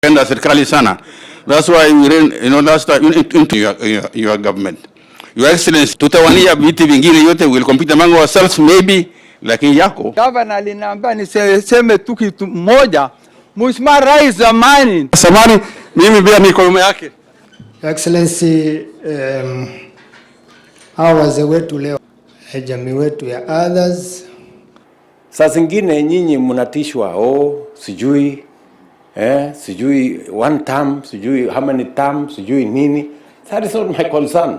Tunapenda serikali sana. That's why we ran, last time into your government. Your Excellency, tutawania viti vingine yote, we'll compete among ourselves maybe, lakini yako. Gavana aliniambia niseme tu kitu moja. Mheshimiwa Rais zamani Samani, mimi pia niko nyuma yake. Your Excellency, hawa wazee wetu leo, jamii wetu ya others. Saa zingine nyinyi mnatishwa, oh, sijui sijui one term, sijui how many term, sijui nini. That is not my concern.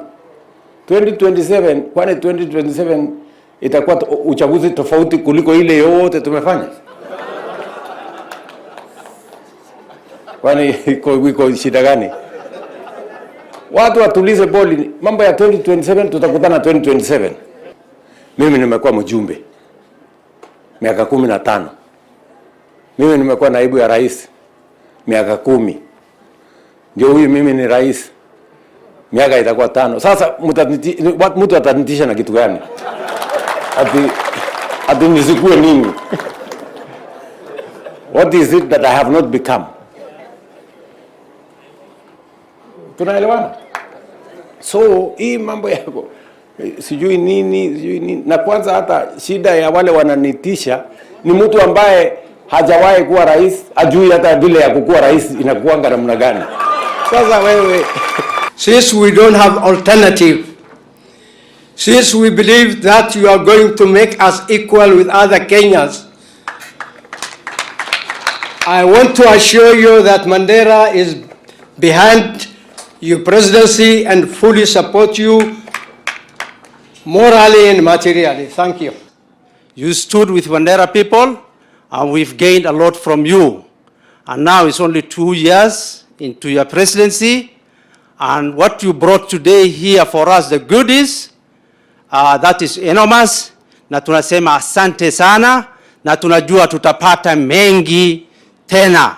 2027, kwani 2027 itakuwa uchaguzi tofauti kuliko ile yote tumefanya? Kwani iko shida gani? Watu watulize boli. Mambo ya 2027 tutakutana 2027. Mimi nimekuwa mjumbe miaka 15. Mimi nimekuwa naibu ya rais miaka 10. Ndio huyu mimi ni rais miaka itakuwa 5. Sasa mtu atanitisha na kitu gani? Ati nisikue nini? What is it that I have not become? Tunaelewana? So hii mambo yako sijui nini, sijui nini. Na kwanza hata shida ya wale wananitisha ni mtu ambaye hajawahi kuwa rais, ajui hata vile ya kukuwa rais inakuanga namna gani. Sasa wewe. Since we don't have alternative, since we believe that you are going to make us equal with other Kenyans, I want to assure you that Mandera is behind your presidency and fully support you morally and materially. Thank you. You stood with Mandera people, and we've gained a lot from you. And now it's only 2 years into your presidency, and what you brought today here for us, the goodies, that is enormous, na tunasema asante sana, na tunajua tutapata mengi tena.